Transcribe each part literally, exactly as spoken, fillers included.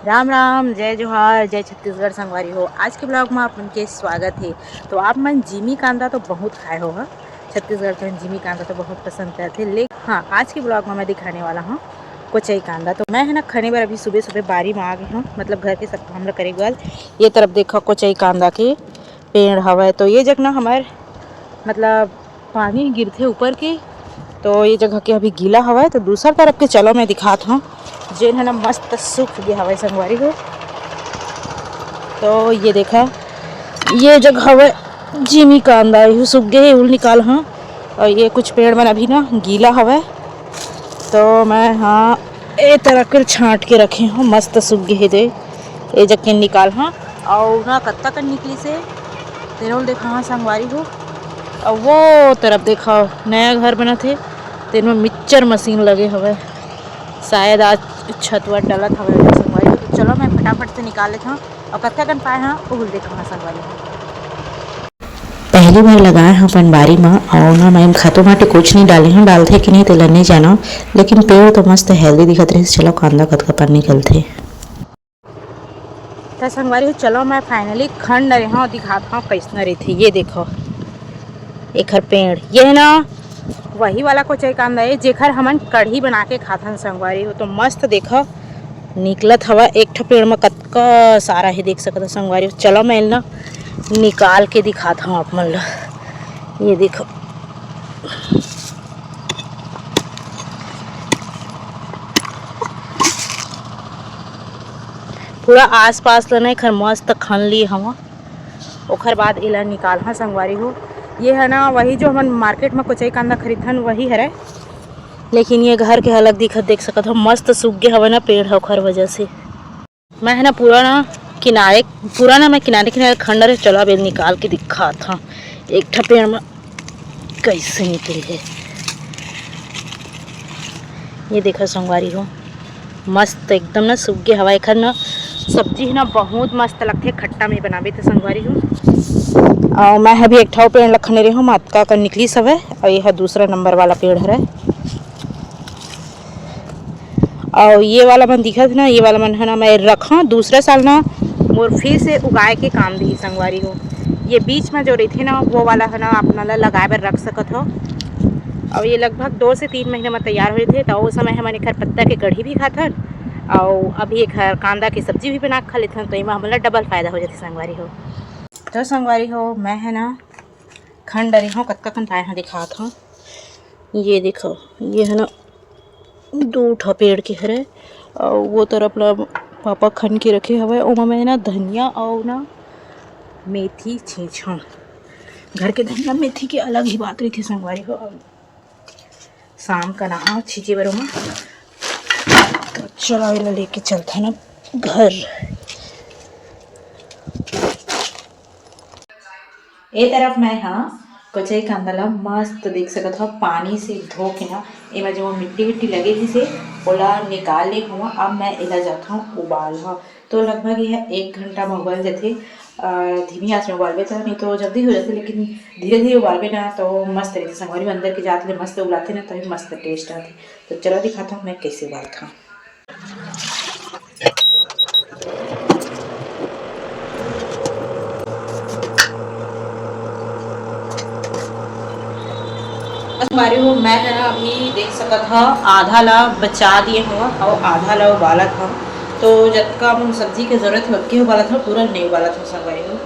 राम राम, जय जोहार, जय छत्तीसगढ़ संगवारी हो। आज के ब्लॉग में आप मन के स्वागत है। तो आप मन जिमी कांदा तो बहुत खाए हो, हाँ? छत्तीसगढ़ के जिमी कांदा तो बहुत पसंद करथे। लेकिन हाँ, आज के ब्लॉग में मैं दिखाने वाला हूँ कोचई कांदा। तो मैं है ना खने बर अभी सुबह सुबह बारी में आ गई हूँ, मतलब घर के सब काम ला करे के बाद। ये तरफ देखो, कोचई कांदा के पेड़ हवय। तो ये जगह ना हमार मतलब पानी गिरथे ऊपर के, तो ये जगह के अभी गीला हवय। तो दूसर तरफ के चलो मैं दिखात हूँ, जेन है ना मस्त सूख गया हवय संगवारी हो। तो ये देखा, ये जगह हवय जिमी कांदा, ये सूख गए, उल निकाल हाँ। और ये कुछ पेड़ मन अभी ना गीला हवय, तो मैं हाँ ए तरह के छांट के रखे हूँ, मस्त सूख गए हे दे। ये जग के निकाल हाँ, और ना कत्ता कन निकली से तेनोल देखा हाँ संगवारी हो। और वो तरफ देखा, नया घर बनत हे, तेन में मिक्सचर मशीन लगे हवय, शायद आज छतवा डलत हवय संगवारी हो। तो चलो मैं फटाफट से निकाल लेता हूँ, और कतका कन पाए हाँ ओहू ल देखा हाँ संगवारी हो। पहली बार लगाए हूँ अपन बारी में, और ना मैं खातू माटी कुछ नहीं डाली हूँ, डालथे कि नहीं तेला नहीं जाना, लेकिन पेड़ तो मस्त हेल्दी दिखत रहिस। चलो कांदा कतका कन निकलथे। त संगवारी हो, चलो मैं फाइनली खन डरे हूँ, दिखात हूँ कैसना रहिथे। ये देखो एखर पेड़, ये है ना वही वाला कोचई कांदा है जेखर हमन कढ़ी बना के खाथन संगवारी हो। तो मस्त देखो निकलत हवा एक ठो पेड़ में, कतका सारा है देख सकत हो संगवारी हो। चलो मैं एला ना निकाल के दिखात हूँ आप मन ला। ये देखो पूरा आसपास ल ना एखर मस्त खन लिए हवा। ओखर बाद एला निकालहा संगवारी हो। ये है ना वही जो हमन मार्केट में कोचई कांदा खरीदथन वही हरे, लेकिन ये घर के अलग दिखत देख सकत हो, मस्त सूख गे हवे ना पेड़ ह ओखर वजह से। मैं है ना पूरा ना किनारे, पूरा ना मैं किनारे किनारे खन डरे। चलो अब ये निकाल के दिखात हूँ एक ठा पेड़ में कैसे निकली है। ये देखो संगवारी हो, मस्त एकदम ना सूख गे हवा। एखर ना सब्जी है ना बहुत मस्त लगथे खट्टा में बनाबे तो संगवारी हो। और मैं अभी एक ठा पेड़ ल खने रहे हूँ, मातका कर निकली सब है, और ये है दूसरा नंबर वाला पेड़ हरे। और ये वाला मन दिखत ना, ये वाला मन है ना मैं रखा दूसरा साल ना मोर फिर से उगाए के काम दी संगवारी हो। ये बीच में जो रहिथे ना वो वाला है ना अपना ला लगाए बर रख सकत हो। और ये लगभग दो से तीन महीना में तैयार हो जाथे, तो उस समय हमन एखर पत्ता के कढ़ी भी खाथन और अभी एखर कांदा के सब्जी भी बना के खा लेथन, तो एमा हमन ला डबल फायदा हो जाथे संगवारी हो। तो संगवारी हो, मैं है ना खन डरे हूँ, कतका कन पाए हूँ दिखात हूँ। ये देखो, ये है ना दू ठा पेड़ के हरे, और वो तरफ ला पापा खन के रखे हवे। ओमा मैं ना धनिया और ना मेथी छींचहूँ। घर के धनिया मेथी के अलग ही बात रहिथे संगवारी हो। अब शाम का नहा छींचे बर ओमा, तो चलो एला लेके चलथन अब घर। ए तरफ मैं हा कोचई कांदा ला मस्त देख सकत हव, पानी से धो के ना एमा जो मिट्टी विट्टी लगे रहिसे ओला निकाल ले हूँ। अब मैं एला जाथव उबाल ह, तो लगभग यह एक घंटा में उबल जाथे। अ, धीमी आंच में उबालबे तो नहीं तो जल्दी हो जाथे, लेकिन धीरे धीरे उबालबे ना तो मस्त रहिथे संगवारी। अंदर के जात ले मस्त उबलाथे ना, तभी मस्त टेस्ट आथे। तो चलो दिखाता हूँ मैं कैसे उबालता हूँ। संगवारी हो, मैं है ना अभी देख सकत ह आधा ला बचा दिए हव और आधा ला उबालत हव। तो जतका हमन सब्जी के जरूरत है ओतके उबालत हव, पूरा नहीं उबालत हव संगवारी हो।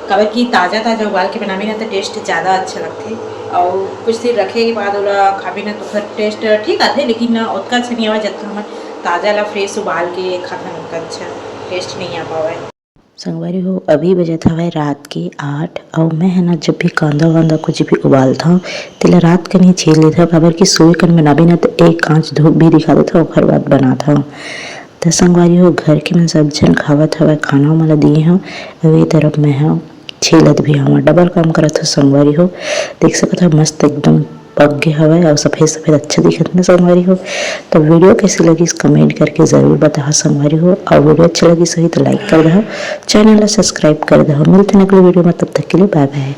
काबर कि ताजा ताजा उबाल के बनाबे ना तो टेस्ट ज़्यादा अच्छा लगथे, और कुछ दिन रखे के बाद ओला खाबे ना तो ओकर टेस्ट ठीक आथे, लेकिन ना ओतका अच्छा नहीं आवे जतका हमन ताजा ला फ्रेश उबाल के खाथन, ओतका अच्छा टेस्ट नहीं आ पावे। संगवारी हो, अभी बजत हवय रात के आठ, अउ मैं ह ना जब भी कांदा वांदा कुछ भी उबालथव, तेला रात कन ही छील लेथव, काबर कि सुबह कन बनाबे ना त एक आंच धूप भी दिखा देथव, ओखर बाद बनाथव। त संगवारी हो, घर के मन सब झन खावत हवय, खाना वाला दिए हव, अउ ए तरफ मैं ह छीलत भी हवं, डबल काम करत हव संगवारी हो। देख सकत हव मस्त एकदम पक गे हवय अउ सफेद सफेद अच्छा दिखत हे संगवारी हो। तो वीडियो कैसे लगिस कमेंट करके जरूर बताहा संगवारी हो, अउ वीडियो अच्छा लगिस होही तो लाइक कर दहा, चैनल ला सब्सक्राइब कर दहा। मिलते हैं अगले वीडियो में, तब तक के लिए बाय बाय।